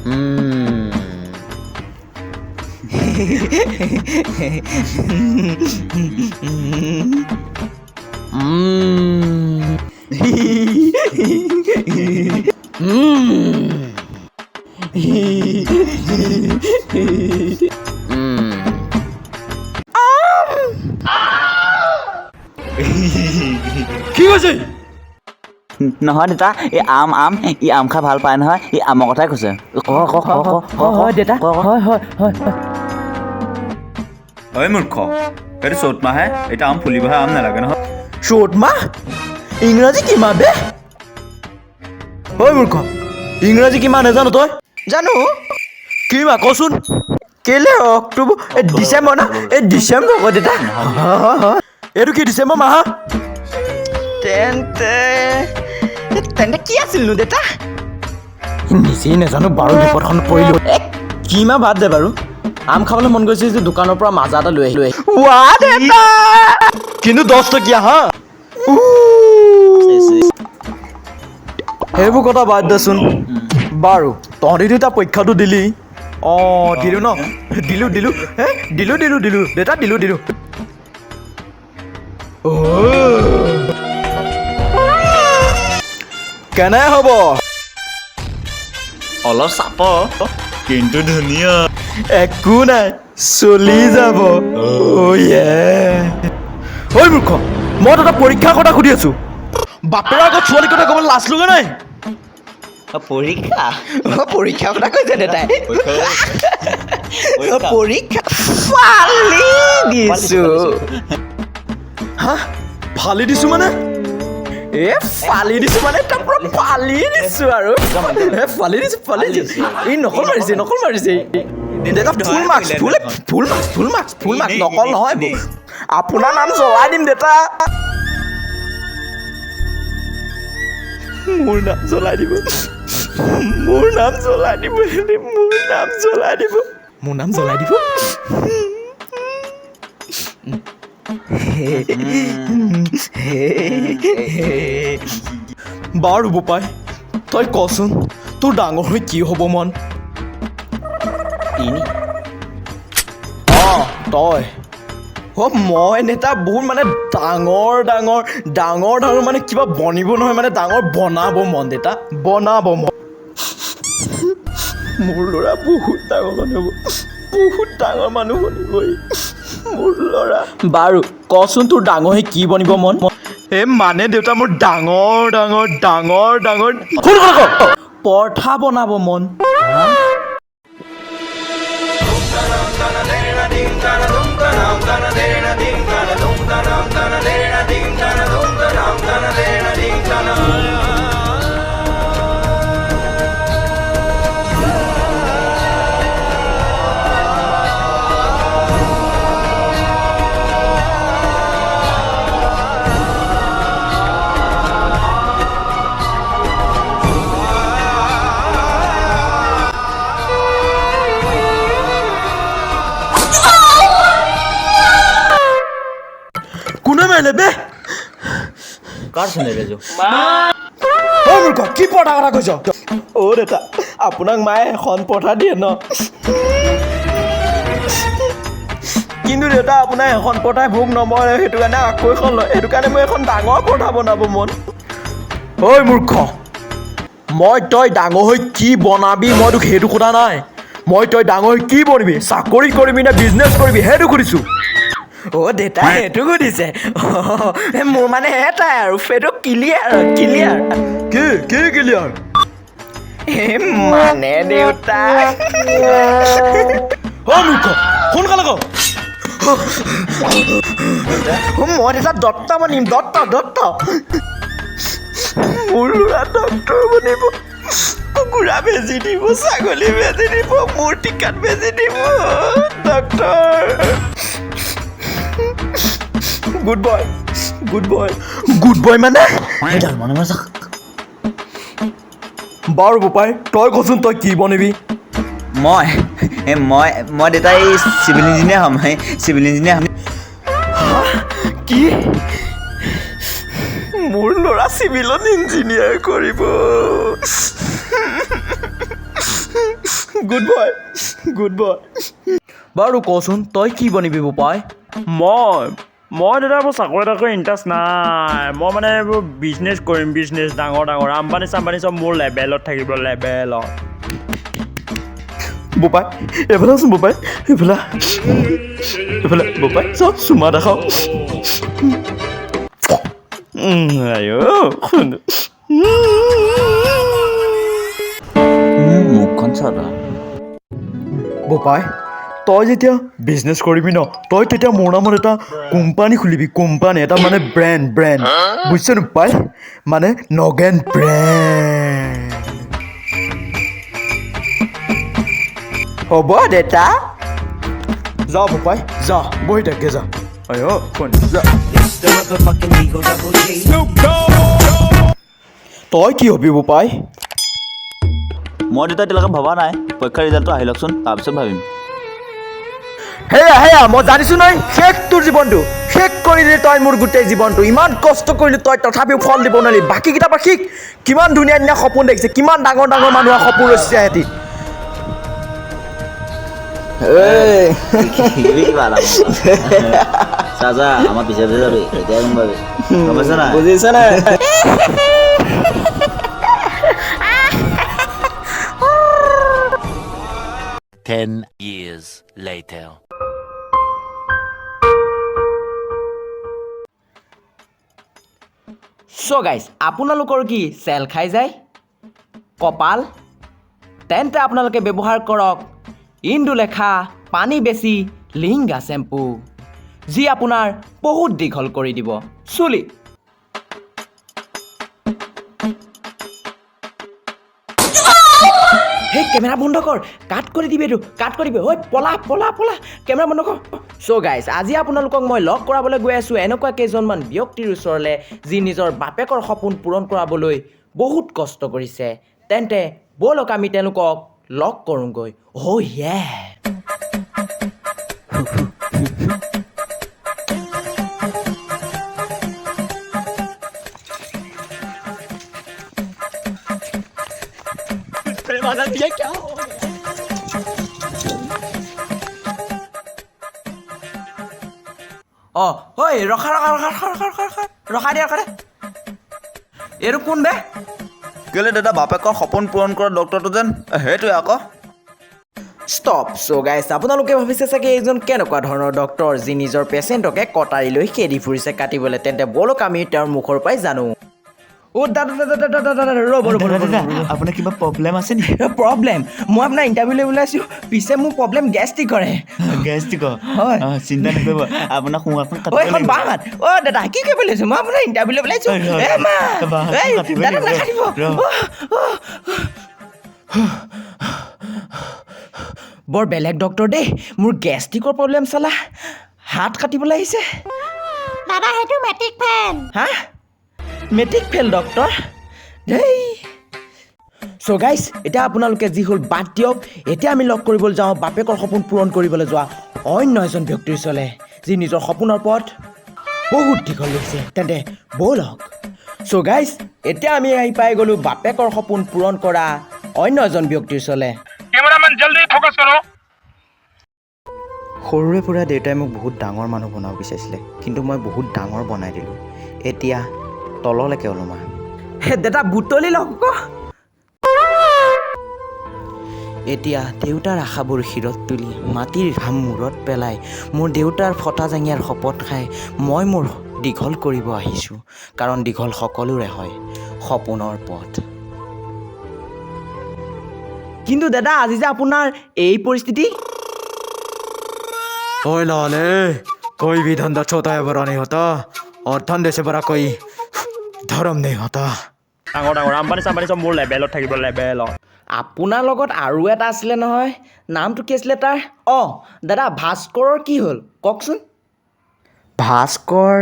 কি কৈছে? নহয় দেউতা, এই আম আম ই আম খাই ভাল পায় নহয়, ই আমৰ কথাই কৈছে। ক ক ক ক ক। হয় দেউতা, হয় হয় হয়। ঐ মূৰ্খ, এইটো চ'ত মাহে, এতিয়া আম ফুলিবহে, আম নালাগে নহয়। চ'ত মাহ ইংৰাজী কি মাহ বে? ঐ মূৰ্খ, ইংৰাজী কি মাহ নাজানো তই? জানো। কি মাহ কচোন? কেলে অক্টোবৰ, এই ডিচেম্বৰ না, এই ডিচেম্বৰ ক দেউতা। এইটো কি ডিচেম্বৰ মাহ? তেন্তে তেন্তে কি আছিলনো দেউতা? নিজেই নাজানো বাৰু, বিপদখনত পৰিলো। কি মাহ বাদ দে বাৰু, আম খাবলৈ মন গৈছে যে দোকানৰ পৰা মাজা এটা লৈ আহিলো। ৱা দেউতা, কিন্তু 10 টকীয়া হা। সেইবোৰ কথা বাদ দেচোন বাৰু, তহঁতি দুটা পৰীক্ষাটো দিলি? অঁ, দিলোঁ ন, দিলোঁ দিলোঁ, হে দিলোঁ দিলোঁ দিলোঁ দেউতা, দিলোঁ দিলোঁ। কেনে হ'ব? অলপ চাপ, কিন্তু ধুনীয়া। একো নাই, চলি যাব। ঐ মূৰ্খ, মই তহঁতক পৰীক্ষাৰ কথা সুধি আছো। বাপেৰৰ আগত ছোৱালীৰ কথা ক'বলৈ লাজ লগা নাই? পৰীক্ষা? পৰীক্ষাৰ কথা কৈছে দেউতাই? পৰীক্ষা ফালি দিছো। হা, ফালি দিছো মানে? এ ফালি দিছো মানে তাৰ পৰা ফালি দিছো আৰু, এ ফালি দিছো, ফালি দিছো। এই নকল মাৰিছে, নকল মাৰিছে দেউতা। Full marks, full full marks, full marks, full marks, নকল নহয়। আপোনাৰ নাম জ্বলাই দিম দেউতা। মোৰ নাম জ্বলাই দিব, মোৰ নাম জ্বলাই দিব, মোৰ নাম জ্বলাই দিব, মোৰ নাম জ্বলাই দিব। বাৰু বোপাই, তই কচোন, তোৰ ডাঙৰ হৈ কি হ'ব মন? ইনি? অঁ, তই। অ' মই নেতা বহুত মানে ডাঙৰ ডাঙৰ ডাঙৰ ডাঙৰ মানে কিবা বনিব নহয়, মানে ডাঙৰ বনাব মন দেউতা, বনাব মন। মোৰ ল'ৰা বহুত ডাঙৰ মানুহ হ'ব, বহুত ডাঙৰ মানুহ বনিব ই। মোৰ ল'ৰা। বাৰু কচোন, তোৰ ডাঙৰ হৈ কি বনিব মন? এ মানে দেউতা, মোৰ ডাঙৰ ডাঙৰ ডাঙৰ ডাঙৰ, সোনকালে ক। পৰঠা বনাব মন। কোনে মাৰিলে বে? কাৰ চেন্দেল এযোৰ? ঐ মূৰ্খ, কি পৰঠা কথা কৈছ? অ' দেউতা, আপোনাক মায়ে এখন পৰঠা দিয়ে ন? কিন্তু দেউতা, আপোনাৰ এখন পৰঠাই ভোক নমৰে, সেইটো কাৰণে আকৌ এখন লয়। সেইটো কাৰণে মই এখন ডাঙৰ পৰঠা বনাব মন। ঐ মূৰ্খ, মই তই ডাঙৰ হৈ কি বনাবি মই তোক সেইটো সোধা নাই। মই তই ডাঙৰ হৈ কি বনিবি, চাকৰি কৰিবি নে বিজনেছ কৰিবি, সেইটো সুধিছোঁ। অ' দেউতা, সেইটো সুধিছে? মোৰ মানে এটাই আৰু, সেইটো ক্লিয়াৰ, ক্লিয়াৰ। কি কি ক্লিয়াৰ? এ মানে দেউতা, অ' মূৰ্খ, সোনকালে ক। মই দেউতা দত্ত বনিম, দত্ত দত্ত। মোৰ ল'ৰা ডক্তৰ বনিব, কুকুৰা বেজি দিব, ছাগলী বেজি দিব, মোৰ টিকাত বেজি দিব, doctor. Good boy, good boy, good boy মানে? সেইডাল মনে মনে থাক। বাৰু বোপাই, তই কচোন, তই কি বনিবি? মই এই মই মই দেউতা, এই চিভিল ইঞ্জিনিয়াৰ হ'ম, এই চিভিল ইঞ্জিনিয়াৰ হ'ম। কি? মোৰ ল'ৰা চিভিলত ইঞ্জিনিয়াৰ কৰিব? Good boy, good boy. বাৰু কচোন, তই কি বনিবি বোপাই? মই দাদা, এইবোৰ চাকৰি তাকৰি ইণ্টাৰেষ্ট নাই। মই মানে এইবোৰ বিজনেছ কৰিম, বিজনেছ ডাঙৰ ডাঙৰ, আম্বানী চাম্বানী চব মোৰ লেভেলত থাকিব, লেভেলত। বোপাই, এইফালে আছোন বোপাই, এইফালে, এইফালে বোপাই, চব চুমা দেখাওঁ। আইঅ সুন্দৰ। মুখখন চা তই। বোপাই, তই যেতিয়া বিজনেছ কৰিবি ন, তই তেতিয়া মোৰ নামত এটা কোম্পানী খুলিবি, কোম্পানী এটা, মানে ব্ৰেণ্ড, ব্ৰেণ্ড বুজিছ নো পাই, মানে নগেন ব্ৰেণ্ড। হ'ব দেতা। যা বোপাই, যা, বহি থাকগে যা। আই ফোন যা। তই কি হবি বোপাই? মই দেউতা এতিয়ালৈকে ভবা নাই, পৰীক্ষাৰ ৰিজাল্টটো আহি লওকচোন, তাৰপিছত ভাবিম। সেয়া সেয়া মই জানিছো নহয়, শেষ তোৰ জীৱনটো, শেষ কৰি দিলি তই মোৰ গোটেই জীৱনটো। ইমান কষ্ট কৰিলি তই, তথাপিও ফল দিব নোৱাৰিলি। বাকীকেইটাৰ পৰা শিক, কিমান ধুনীয়া ধুনীয়া সপোন দেখিছে, কিমান ডাঙৰ ডাঙৰ মানুহৰ সপোন ৰচিছে সিহঁতি। শিকিবি কিবা এটা। চা চা, আমাৰ পিছে পিছে যাবি, তেতিয়াই গম পাবি, গম পাইছ নাই? বুজিছে নাই? 10 years later. চ' গাইজ, আপোনালোকৰ কি চেল খাই যায় কপাল? তেন্তে আপোনালোকে ব্যৱহাৰ কৰক ইন্দুলেখা পানী বেছি লিংগা শ্বেম্পু, যি আপোনাৰ বহুত দীঘল কৰি দিব চুলি। সেই কেমেৰা বন্ধ কৰ, কাট কৰি দিবি এইটো, কাট কৰি দিবি। ঐ পলা পলা পলা, কেমেৰা বন্ধ কৰ। চ' গাইজ, আজি আপোনালোকক মই লগ কৰাবলৈ গৈ আছোঁ এনেকুৱা কেইজনমান ব্যক্তিৰ ওচৰলৈ, যি নিজৰ বাপেকৰ সপোন পূৰণ কৰাবলৈ বহুত কষ্ট কৰিছে। তেন্তে ব'লক আমি তেওঁলোকক লগ কৰোঁগৈ। অ' ইয়ে। অঁ ঐ, ৰখা ৰখা ৰখা ৰখা ৰখা ৰখা ৰখা, ৰখা দিয়া, ৰখা দে। এইটো কোন বে? কেলে দাদা, বাপেকৰ সপোন পূৰণ কৰা ডক্টৰটো যেন সেইটোৱে আকৌ। ষ্টপ। চ' গাইজ, আপোনালোকে ভাবিছে চাগে এইজন কেনেকুৱা ধৰণৰ ডক্তৰ, যি নিজৰ পেচেণ্টকে কটাৰী লৈ খেদি ফুৰিছে কাটিবলৈ। তেন্তে ব'লক আমি তেওঁৰ মুখৰ পৰাই জানো। অ' দাদা দাদা দাদা দাদা দাদা, ৰ'ব ৰ'ব ৰ'ব। আপোনাৰ কিবা প্ৰব্লেম আছে নেকি? প্ৰব্লেম? মই আপোনাৰ ইণ্টাৰভিউ লৈ ওলাইছোঁ। পিছে মোৰ প্ৰব্লেম গেষ্ট্ৰিক কৰে। গেষ্ট্ৰিক? হয়। চিন্তা নকৰিব, আপোনাৰ সোঁহাতখন অ' কাটিব এখন লাগিব। বাঁহাত। অ' দাদা, কি কৰিব লৈছোঁ? মই আপোনাৰ ইণ্টাৰভিউ লৈ ওলাইছোঁ। ৰ, এ মা, বাঁহাতখন এই কাটিবই দাদা লাগিব। নাকাটিব। ৰ। বৰ বেলেগ ডক্তৰ দেই, মোৰ গেষ্ট্ৰিকৰ প্ৰব্লেম চালা হাত কাটিবলৈ আহিছে। দাদা, সেইটো মেট্ৰিক ফেইল। হা, মেট্ৰিক ফেইল ডক্তৰ দেই। চ' গাইজ, এতিয়া আপোনালোকে যি হ'ল বাদ দিয়ক। এতিয়া আমি লগ কৰিবলৈ যাওঁ বাপেকৰ সপোন পূৰণ কৰিবলৈ যোৱা অন্য এজন ব্যক্তিৰ ওচৰলৈ, যি নিজৰ সপোনৰ পথ বহুত দীঘল লৈছে। তেন্তে ব'লক। চ' গাইজ, এতিয়া আমি আহি পাই গ'লোঁ বাপেকৰ সপোন পূৰণ কৰা অন্য এজন ব্যক্তিৰ ওচৰলৈ। সৰুৰে পৰা দেউতাই মোক বহুত ডাঙৰ মানুহ বনাব বিচাৰিছিলে, কিন্তু মই বহুত ডাঙৰ বনাই দিলোঁ। এতিয়া তললৈকে ওলোমা। দেউতা, বুটলি লওক আকৌ। এতিয়া দেউতাৰ আশাবোৰ শিৰত তুলি, মাটিৰ ঘাম মূৰত পেলাই, মোৰ দেউতাৰ ফটা জাঙিয়াৰ শপত খাই মই মোৰ দীঘল কৰিব আহিছোঁ, কাৰণ দীঘল সকলোৰে হয় সপোনৰ পথ। কিন্তু দাদা, আজি যে আপোনাৰ এই পৰিস্থিতি? ओए लाले, कोई भी धंधा छोटा या बड़ा नहीं होता और धंधे से बड़ा कोई धर्म नहीं होता। ডাঙৰ ডাঙৰ আম্বানী চাম্বানী চব মোৰ লেভেলত থাকিব, লেভেলত। আপোনাৰ লগত আৰু এটা আছিলে নহয়, নামটো কি আছিলে তাৰ? অঁ দাদা, ভাস্কৰৰ কি হ'ল কওকচোন। ভাস্কৰ?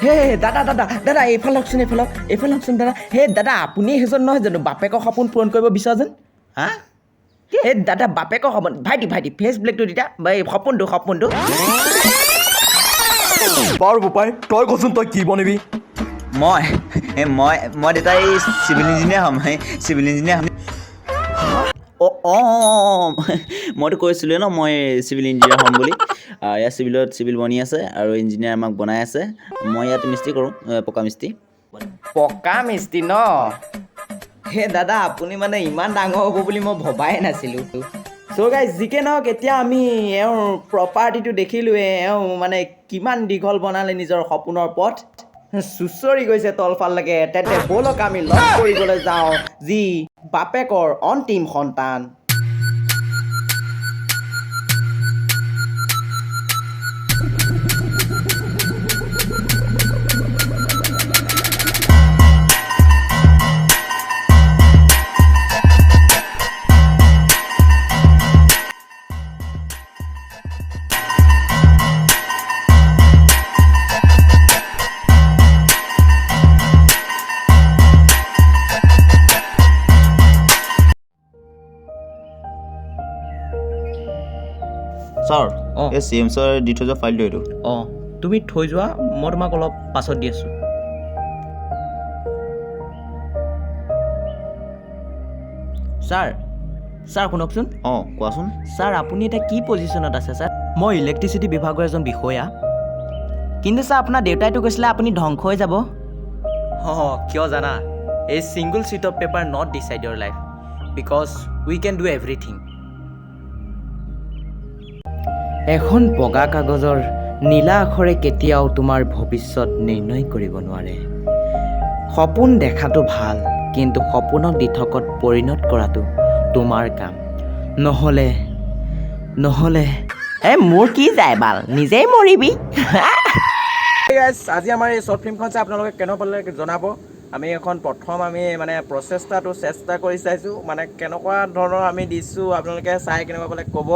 হে দাদা দাদা দাদা, এইফালে হওকচোন, এইফালে হওক, এইফালে হওকচোন দাদা। হে দাদা, আপুনি সেইজন নহয় জানো বাপেকৰ সপোন পূৰণ কৰিব বিচৰাজন? হা? হে দাদা, বাপেকৰ সপোন, ভাইটি ভাইটি, ফেচ ব্লেকটো তেতিয়া, এই সপোনটো সপোনটো। বাৰু বোপাই, তই কচোন, তই কি বনিবি? মই এই মই মই দেউতা এই চিভিল ইঞ্জিনিয়াৰ হ'ম, এই চিভিল ইঞ্জিনিয়াৰ হ'ম। অঁ অঁ অঁ, মইতো কৈছিলোঁৱে ন মই চিভিল ইঞ্জিনিয়াৰ হ'ম বুলি। ইয়াত চিভিলত চিভিল বনি আছে আৰু ইঞ্জিনিয়াৰ আমাক বনাই আছে। মই ইয়াত মিস্ত্ৰী কৰোঁ, পকা মিস্ত্ৰী। পকা মিস্ত্ৰী ন? হে দাদা, আপুনি মানে ইমান ডাঙৰ হ'ব বুলি মই ভবাই নাছিলোঁ। চ' গাইজ, যিকে নহওক, এতিয়া আমি এওঁৰ প্ৰপাৰ্টিটো দেখিলোঁৱে। এওঁ মানে কিমান দীঘল বনালে নিজৰ সপোনৰ পথ, চুঁচৰি গৈছে তলফাললৈকে। তেন্তে ব'লক আমি লগ কৰিবলৈ যাওঁ যি বাপেকৰ অন্তিম সন্তান। ছাৰ, অঁ। এই চি এম ছাৰ দি থৈ যোৱা ফাইলটো এইটো। অঁ, তুমি থৈ যোৱা, মই তোমাক অলপ পাছত দি আছোঁ। ছাৰ, ছাৰ শুনকচোন। অঁ, কোৱাচোন। ছাৰ, আপুনি এতিয়া কি পজিশ্যনত আছে ছাৰ? মই ইলেক্ট্ৰিচিটি বিভাগৰ এজন বিষয়া। কিন্তু ছাৰ, আপোনাৰ দেউতাইতো কৈছিলে আপুনি ধ্বংস হৈ যাব। অঁ, কিয় জানা? A single sheet of paper not decide your life, because we can do everything. এখন বগা কাগজৰ নীলা আখৰে কেতিয়াও তোমাৰ ভৱিষ্যত নিৰ্ণয় কৰিব নোৱাৰে। সপোন দেখাটো ভাল, কিন্তু সপোনক দিঠকত পৰিণত কৰাটো তোমাৰ কাম। নহ'লে নহ'লে এই মোৰ কি যায় বাল, নিজেই মৰিবি। আজি আমাৰ এই শ্বৰ্ট ফিল্মখন চাই আপোনালোকে কেনে পালে জনাব। আমি এখন প্ৰথম আমি মানে প্ৰচেষ্টাটো চেষ্টা কৰি চাইছোঁ, মানে কেনেকুৱা ধৰণৰ আমি দিছোঁ, আপোনালোকে চাই কেনেকুৱা পালে ক'ব।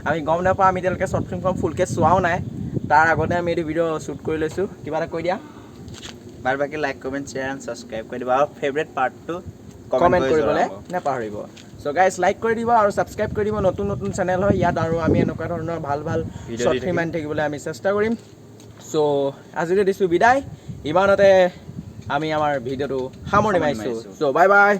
আমি গম নাপাওঁ, আমি এতিয়ালৈকে শ্বৰ্ট ফিল্মখন ফুলকৈ চোৱাও নাই, তাৰ আগতে আমি এইটো ভিডিঅ' শ্বুট কৰি লৈছোঁ। কিবা এটা কৈ দিয়া। বাদ বাকী like, comment, share and subscribe কৰি দিব আৰু ফেভৰেট পাৰ্টটো কমেণ্ট কৰিবলৈ নাপাহৰিব। চ' গাইজ, লাইক কৰি দিব আৰু ছাবস্ক্ৰাইব কৰি দিব। নতুন নতুন চেনেল হয় ইয়াত আৰু আমি এনেকুৱা ধৰণৰ ভাল ভাল ভিডিঅ' শ্বৰ্ট দি ফিল্ম আনি থাকিবলৈ আমি চেষ্টা কৰিম। চ' আজিলৈ দিছোঁ বিদায়। ইমানতে আমি আমাৰ ভিডিঅ'টো সামৰণি মাৰিছোঁ। মাৰিছোঁ। চ' বাই বাই।